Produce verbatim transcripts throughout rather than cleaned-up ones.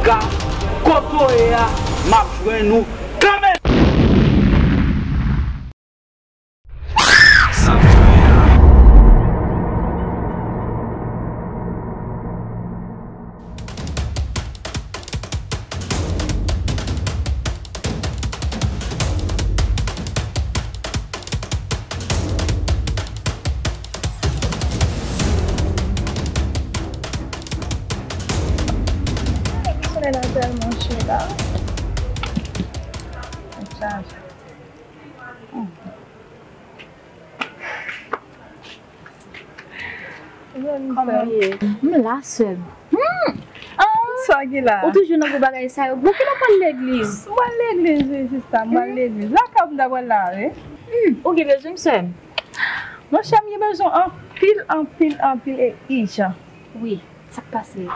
Ka, kote w ye a, m ap jwenn ou kanmenm. Solèy la tèlman cho la. Sa. Kòman w ye? M la, sè m. Hmm. Ah! Sa ki la? Ou toujou nan gwo bagay sa yo. Bon, kilè w pral legliz? M pral legliz, wi, sista, m pral legliz. Lakay ou m ta pral la, wi. Hmm. Ou gen bezwen m, sè m? Monchè, m gen bezwen anpil, anpil, anpil e ijan. Wi. Sa k pase?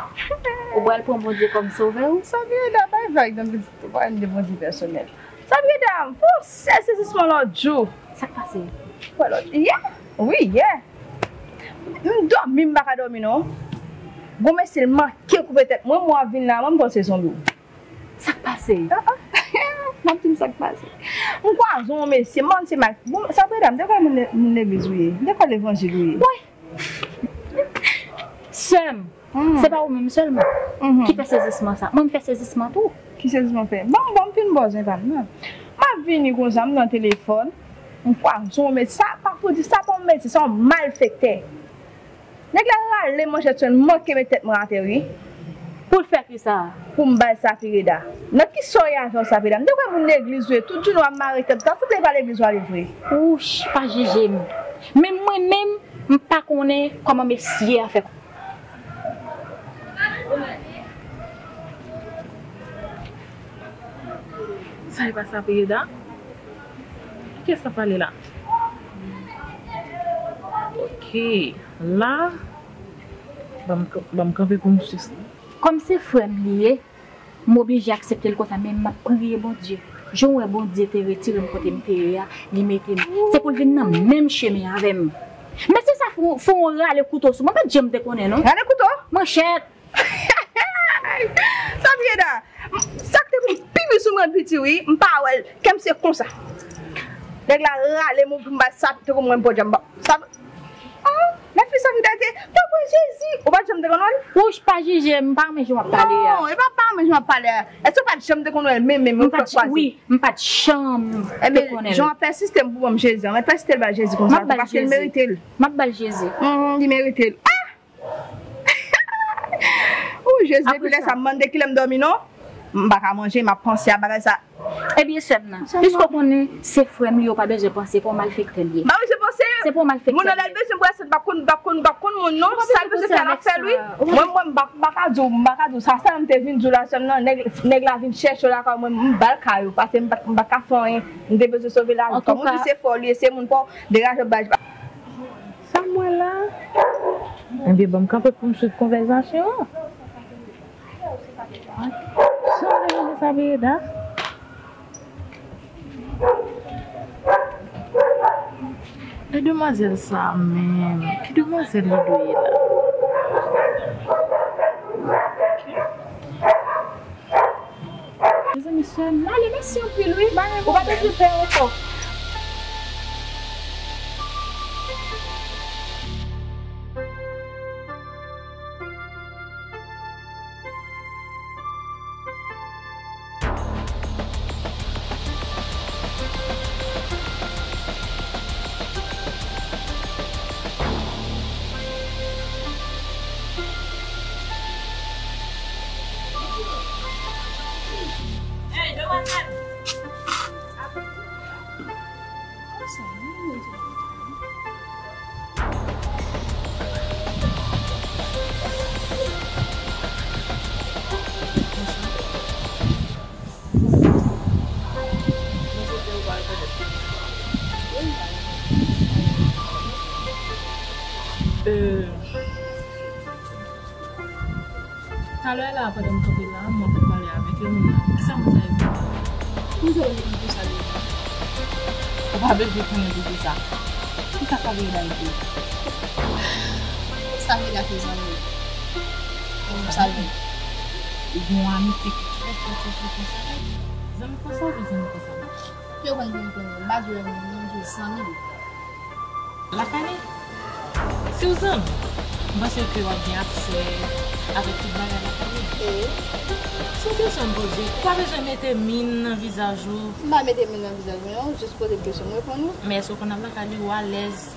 Ou pral pran Bondye kòm sovè w? Sa vye da bay vag nan pitit ou pa de Bondye pèsonèl. Sa vye da m fè yon sèl sezisman lòt jou. Sa k pase? Wè lòt yè? Wi, yè. M dòmi, m pa ka dòmi non. Gon mesye l manke koupe tèt mwen, mwen ap vin la, mwen m panse se yon lou. Sa k pase? Ah, ah. M ap di m sa k pase. M kwaze yon mesye, m panse se Mike. Bon, sa vre da m, de kwè moun le- moun legliz ou ye? De kwè levanjil ou ye? Wi. Sè m, se pa ou menm sèlman ki fè sezisman sa. Mwen, m fè sezisman tou. Ki sezisman w fè? Ban m, ban m fin bòzwen pa m nan. M ap vini konsa, m nan telefòn. M kwaze yon mesye, sa pa pou di, sa pa yon mesye, se yon malfektè. Nèg la rale manchèt sou mwen, manke met tèt mwen atè, wi. Pou l fè kisa? Pou m ba l sa Fireda. Nan kisa w ye avè w sa Fireda? M te kwè moun legliz ou ye, tout jounen w ap mare tèt, sa fout li pa legliz w ale vre. Wouch, pa jije m. Men mwen menm, m pa konnen kòman mesye a fè. Sa e pa sa Fireda? Kiyès k ap pale la? Ok, la, ban m, ban m kanpe pou m swiv. Kòm se frè m li ye, m oblije aksepte l konsa, men m ap priye Bondye. Jan w wè Bondye te retire m kote m te ye a, li mete m. Se pou l vin nan menm chemen avè m. Men se sa fè w, fè w rale kouto sou mwen, m pa t janm te konnen non. Rale kouto? Manchèt. Sa Fireda, sa k te pou m pi pi sou mwen piti wi, m pa wè l, kè m se konsa. Nèg la rale m pou m ba l sa, te kou mwen pòdjè m ba. Sa, ah, men fi sa Fireda te, tanpri Jezi, ou pa t janm te konn wè l? Wouch, pa jije m, m pa renmen jan w ap pale a. Non, e pa pa renmen jan w ap pale a. Èske w pa t janm te konn wè l menm, menm, ou fèk kwaze? Wi, m pa t janm te konnen l. Jan w ap pèsiste m pou ban m Jezi an, mèt pèsiste l ba Jezi konsa, paske l merite l. M ap ba l Jezi. Li merite l. Ah! Ou Jezi, depi lè sa m mande kilè m dòmi non. M pa ka manje, m ap panse a bagay sa. Ebyen sè m nan, piske w konnen se frè m li, ou pa bezwen panse, pa yon malfektè l ye. Ba wi se panse. Se pa yon malfektè l ye. Moun nan lè l bezwen bwè sèt, m p ap konn, m p ap konn, m p ap konn moun non. Sa l bezwen fè l ap fè l wi. Mwen, mwen, m pa, m pa ka di w, m pa ka di w sa, sa m te vin di w la sè m nan, nèg, nèg la vin chèche w lakay mwen, m ba l kay ou, paske m pa, m pa ka fè anyen, m te bezwen sove lavi. Kòm ou di se frè w li ye, se moun pa w, degaje w bay. Sa m wè la? Ebyen, ban m kanpe pou m swiv konvèsasyon an. Sa m te mande sa Fireda? E demwazèl sa menm? Ki demwazèl li dwe ye la? Mezanmi, sè m, m ale, mèsi anpil, wi. Ou pa bezwen pè ankò. Hey, demwazèl! Euh, Talè la, pandan m kanpe la, m ap pale avèk yon moun la. Kisa moun sa yo di? Poukisa w pa di m konsa deja? Ou pa bezwen konnen poukisa. Kisa sa vle bay di? Sa vle gate zanmi. Bon, m salye. Ou gen yon amitye ki trè, trè, trè, trè, trè sere. Zanmi konsa, ou gen zanmi konsa? Yo konn zanmi konsa. M pa di w zanmi, m di zanmi. Lakay li? Si w zanmi, m panse ke w ap gen aksè avèk tout bagay lakay li. Si w kesyon m poze, ou pa bezwen mete min nan vizaj ou. M pa mete min nan vizaj mwen, non, jis poze m kesyon, m reponn ou. Men èske w konn ap lakay li, ou alèz?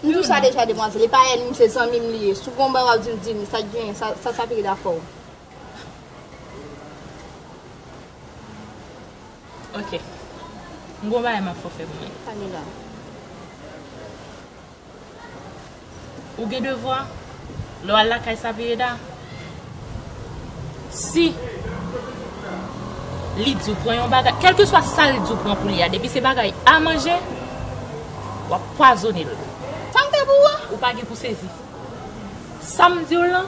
M di w sa deja, demwazèl, e pa ènmi m, se zanmi m li ye. Si w gen yon bagay w ap di m, di m, sa k genyen, sa, sa, sa pi rèd afè w. Ok. M gon bagay m ap fè w fè pou mwen. Sa gen la? Ou gen devwa. Lè w al lakay Sapireda, si li di w pran yon bagay, kèlkeswa sa l di w pran pou li a, depi se bagay a manje, w ap pwazonnen l. Sa m fè pou ou a? Ou pa gen pou sezi. Sa m di w lan,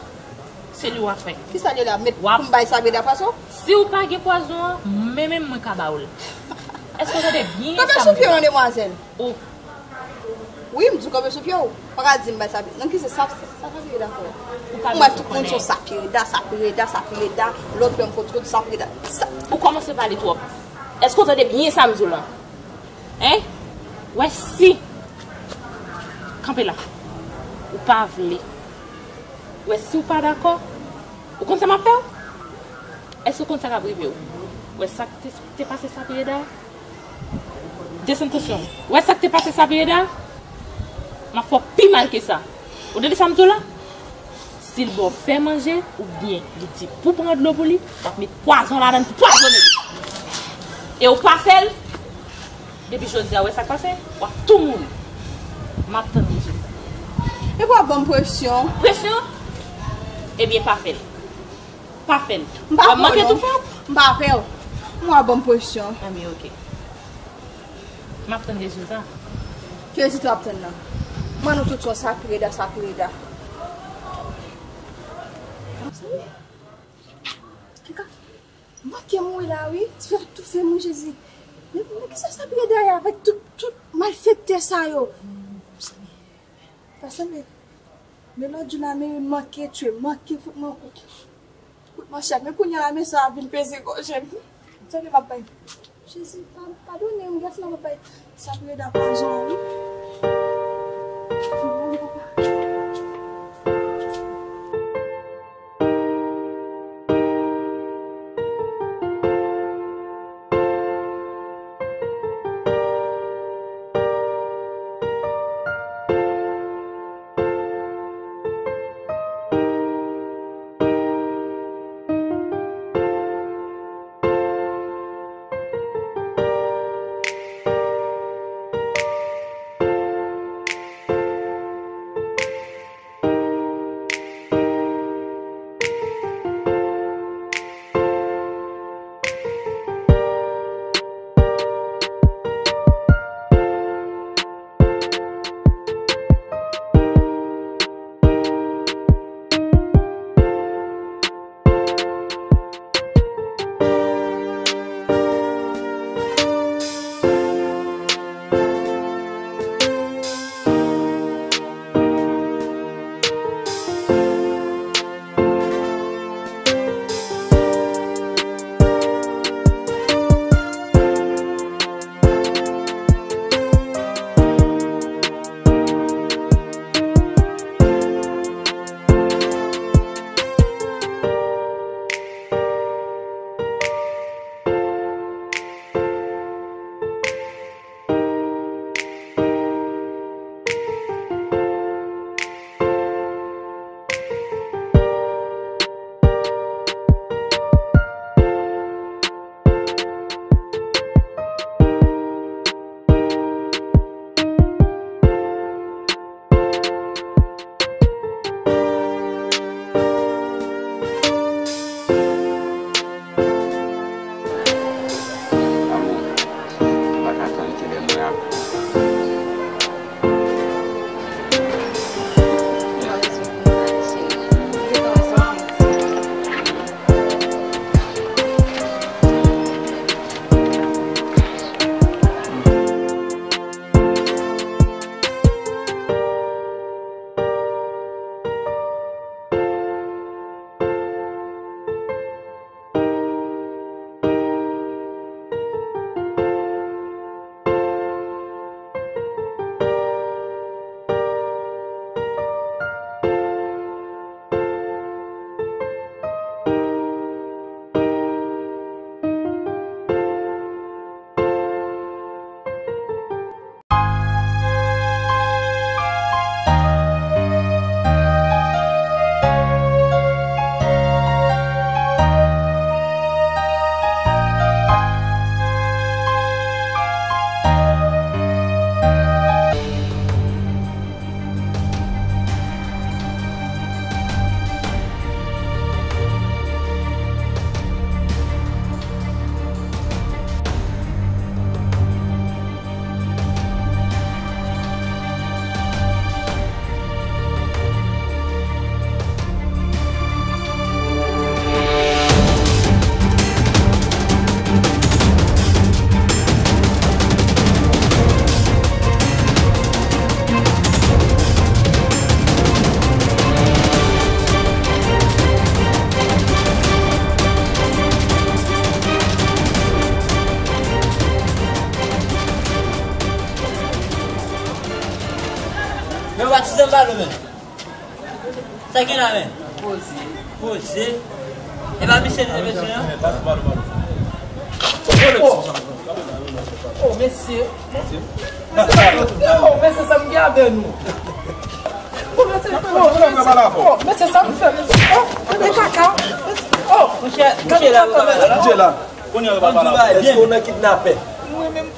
se li w ap fè. Kisa li la? Met pou m bay Sapireda pwason? Si w pa gen pwazon an, men menm mwen ka ba w l. Èske w tande byen sa m di w la? Kanpe sou pye w non, demwazèl. Wi, m di w kanpe sou pye w. Pa ka di m bay Sapireda. Nan ki se sa, sa Sapireda fè? Ou ka mwen tout moun se yon Sapireda, Sapireda, Sapireda. Lòt lè m fò tout Sapireda. Sa... Ou kòmanse pale twòp. Èske w tande byen sa m di w lan? Hein? Wè si. Kanpe la. Ou pa vle. Wè si w pa dakò. Ou konn sa m ap fè w? Èske w konn sa k ap rive w? Wè sa k te, te pase Sapireda? Desann tansyon w. Wè sa k te pase Sapireda? M ap fè w pi mal ke sa. Ou tande sa m di w la? Si l ba w fè manje, oubyen li di pou pran dlo pou li, w ap met pwazon ladan l pou pwazonnen li. E w pa fè l, depi jodi a, w wè sa k pase, w ap tou mouri. M ap tann rezilta. Epi w ap ban m presyon. Presyon? Ebyen, pa fè l. Pa fè l. M pa pè w non. M pa pè w. M w ap ban m presyon. Ebyen, ok. M ap tann rezilta. Ki rezilta w ap tann nan? Mwen nou tout son Sapireda, Sapireda. Kika, manke mouri la wi. Ti fi ap toufe m wi, Jezi. Men, men kisa Sapireda ye avèk tout, tout malfektè sa yo? Sa sanble. Men lòt jou la, men manke tchwe, manke fout mwen kout. Kout manchèt, men kounye a la, men sa ap vin peze gòj m. Tande m ap bay. Jezi, pa, padone m, gras la m ap bay. Sapireda pwazon an, wi. Vini, papa. Aksidan balo, men. Sa gen la, men? Poze. Poze. E pa misye nou te bezwen an? Oh! Oh, mesye. Oh, mesye, sa m gen avè nou. Oh, mesye, oh, mesye, oh, mesye, sa m fè, mesye. Oh, e kaka. Oh, monchè, monchè, la, la, la. Èske w nan kidnapè? Mwen menm.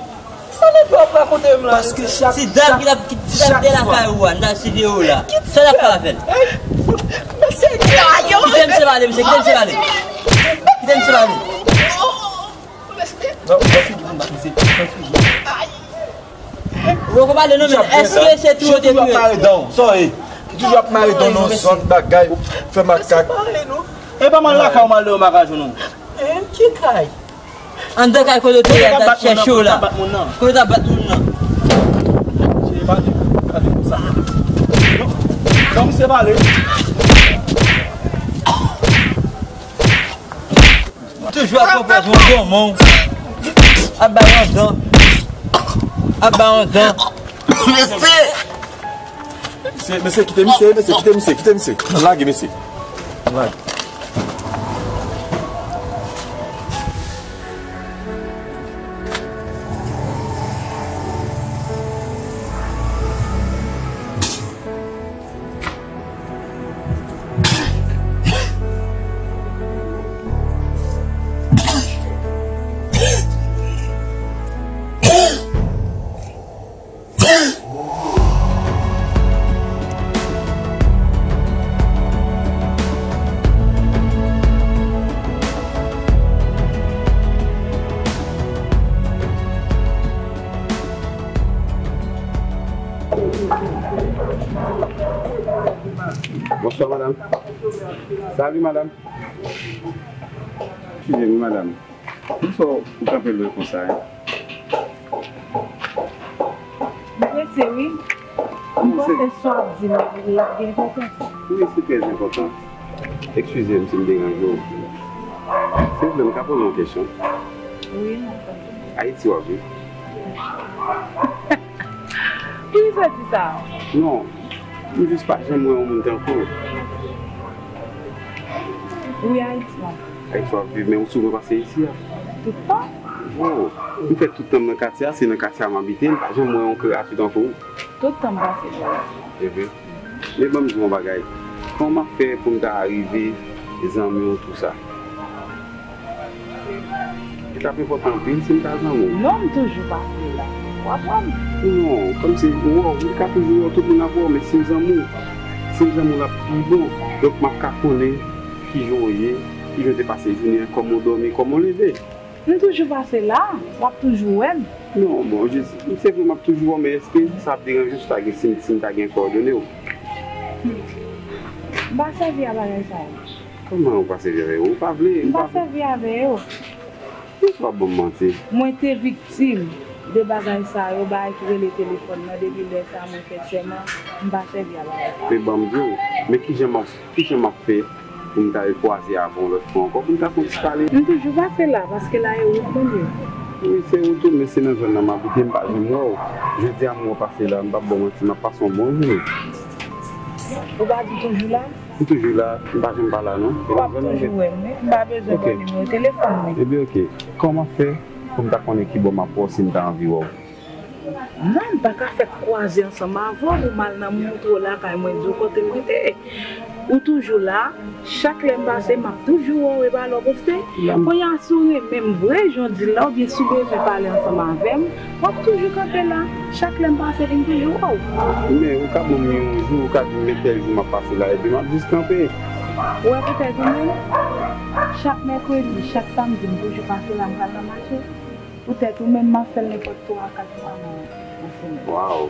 Sa nèg yo ap rakonte m la? Paske chak, si dam ki t ap, ki t ap de lakay ou a, n t ap siveye w la. Sa n ap fè avè l? Kite misye pale, mesye, kite misye pale. Kite misye pale. Non, non, figi pou m bat misye. Ou poko pale non, men èske se tou yo te touye? Toujou ap mare dan w, sa w ye? Toujou ap mare dan w nan zòt bagay, fè makak. E pa m al lakay ou, m al lè w m pa ka jwenn ou. Ki kay? Anndan kay kote w te ye a, t ap chèche w la. Kote w t ap bat moun nan? Mesye, pa di, pa di konsa. Non, non, misye pale. Toujou ap pran pòz yon granmoun. Ap bay yon dan. Ap bay yon dan. Mesye! Mesye, mesye, kite misye, mesye, kite misye, kite misye. Lage misye. Lage. Bonswa, madanm. Salut, madanm. Eskize m, wi, madanm. Poukisa w kanpe lwen konsa, en? M prese, wi. M panse sa w ap di m la gen enpòtans. Wi, se trè enpòtan. Eskize m si m deranje w. Silvouplè, m ka poze w yon kesyon? Wi, m ap tande. Ayiti w ap viv? Poukisa w di sa? Non, m jis pa janm wè yon moun tankou w. Wi, Ayiti m ap viv. Ayiti w ap viv, men ou souvan pase isi a? Tout tan. Oh, m fè tout tan m nan katye a, se nan katye a m abite, m pa janm wè yon kreyati tankou w. Tout tan m pase la. Enben, men ban m di w yon bagay. Kòman w ap fè pou m ta rive zanmi w tou sa? Li t ap enpòtan anpil si m ta zanmi w. Non, m toujou pase la. W ap wè m. Non, kòmsi, w, m ka toujou wè w, tout moun ap wè w, men si m zanmi w, si m zanmi w, l ap pi bon. Donk, m ap ka konnen kijan w ye, kijan w te pase jounen an, kòman w dòmi, kòman w leve. M toujou pase la, w ap toujou wè m. Non, bon, jis, se vre m ap toujou wè w, men èske sa ap deranje w si w ta gen, si m, si m ta gen kòdone w? M pa sèvi a bagay sa yo. Kòman ou pa sèvi avè yo? Ou pa vle? M pa sèvi avè yo. Poukisa w ap ban m manti? Mwen te viktim de bagay sa yo, bagay ki rele telefòn nan, depi lè sa a mwen fè sèman, m pa sèvi a bagay sa yo. Men ban m di w, men kijan m ap, kijan m ap fè pou m ta rekwaze avè w yon lòt fwa ankò, pou n ta fè yon ti pale. M toujou pase la, paske la e wout mwen ye. Wi, se wout ou, men se nan zòn nan m abite, m pa janm wè w. Jodi a m wè w pase la, m p ap ba w manti, m ap pase yon bon jounen. Ou pa di toujou la? M toujou la, m pa janm pa la non. W ap toujou wè m, wi. M pa bezwen konn nimewo telefòn mwen. Ebyen, oke. Kòman fè pou m ta konnen kibò m ap wè w si m ta anvi wè w? Non, m pa ka fèk kwaze ansanm avè w pou m al nan moutre w lakay mwen, di w kote mwen te ye. Ou toujou la, chak lè m pase, m ap toujou wè w, e pa lè w pwofite. Kounye a, si w renmen m vre, jan w di l la, oubyen si w bezwen pale ansanm avè m, w ap toujou kanpe la. Chak lè m pase, vin toujou wè w. Men, ou ka ban m yon jou, ou ka di m men tèl jou m ap pase la, epi m ap jis kanpe. Ou wè poutèt ou menm, chak mèkredi, chak samdi, m toujou pase la, m pral nan mache. Poutèt ou menm, m ap fè l nenpòt twa, kat fwa nan, nan semèn. Waw!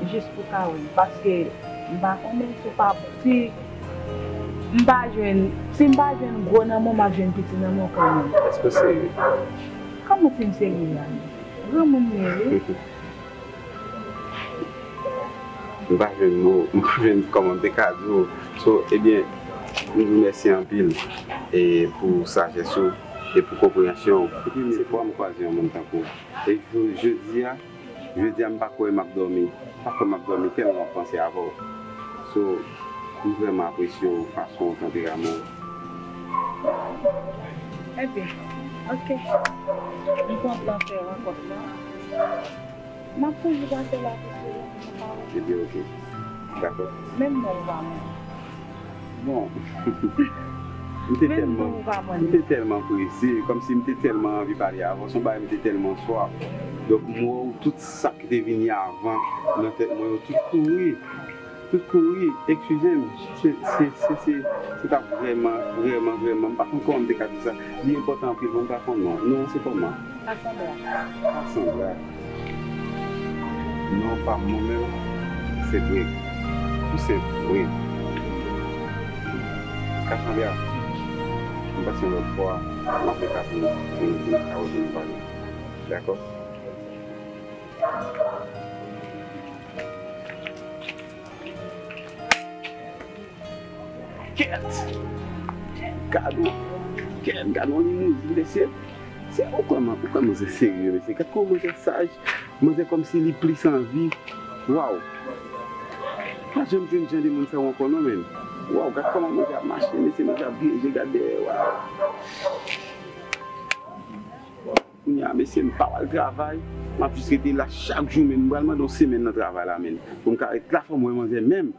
Jis pou w ka wè m, paske m pa konnen si w pa, si m pa jwenn, si m pa jwenn gwo nan men w, m ap jwenn piti nan men w kanmenm. Èske w serye? Kòman si m serye la menm? Granmoun m ye, wi. M pa jwenn mo, m pa jwenn kòman m te ka di w. So, ebyen, m di w mèsi anpil, e pou sajès ou, e pou konpreyansyon w. Epi, se fwa m kwaze yon moun tankou w. E jou, jodi a, jodi a, m pa kwè m ap dòmi. Chak fwa m ap dòmi, tèlman m ap panse avè w. So, m vrèman apresye w, fason w, tanperaman w. Ebyen, oke. M kontan fè rankont lan. M ap toujou pase la pou sou ou, m pa wè. Ebyen, oke. Dakò. Menm non ou pa mwen. Bon. M te Menm tèlman, non ou pa mwen. M te tèlman prese, kòmsi m te tèlman anvi pale avè w, se yon bagay m te tèlman swaf. Donk, m wè w, tout sa ki te vini avan nan tèt mwen yo, tout kouri. Tout kouri, eskize m, se, se, se, se, se t ap vrèman, vrèman, vrèman, m pa konn kòman m te ka di sa. Li enpòtan anpil pou m ta konn non. Non, se kòman? Kasandra. Kasandra. Non pa m mwen menm, se Breg. Tou senp, Breg. Kasandra, m panse yon lòt fwa, m ap mete pou nou, pou nou, pou nou ka rejwenn nou pale. Dakò? Kèt! Gad on, kèt, gad on limouzin, mesye. Se, ou kwè man-, ou kwè manzè serye, mesye. Gad kòman manzè saj, manzè kòmsi li plis anvi. Waw! Pa janm jwenn jan de moun sa yo ankò non, menn. Waw, gad kòman manzè ap mache, mesye, manzè ap dirije, gad dèyè, waw! Kounye a, mesye, m pa pral travay. M ap jis rete la chak jou, men m pral mande yon semèn nan travay la, men. Pou m ka ret la, fò m wè manzè menm.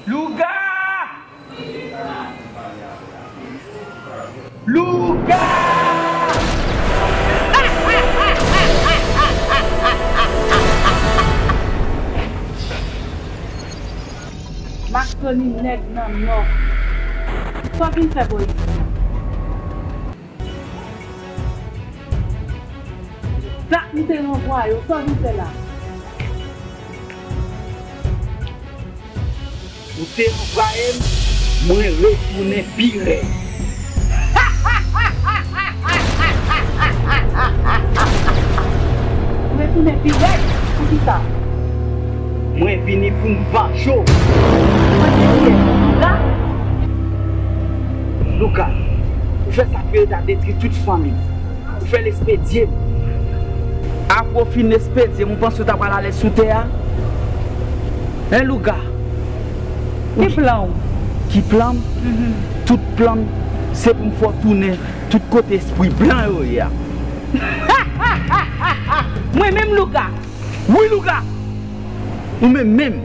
Louga! Louga! Max Tony nèg nan nò. Sa w vin fè bò isit la? Dat m te ranvwaye w, sa w vin fè la? Ou te ranvwaye m, mwen retounen pi rèd. Ou retounen pi rèd? Poukisa? Mwen vini pou m vanje w. Mwen te kè Louga. Louga, ou fè sa k rele ta detwi tout fanmi m. Ou fè l espedye m. Apre w fin espedye m, ou panse w ta pral alèz sou tè a? Hein, Louga? Ki plan w? Ki plan m? Mhm. Tout plan m, se pou m fè w tounen tout kote espri blan yo ye a. Mwen menm, Louga? Wi, Louga! Ou menm menm!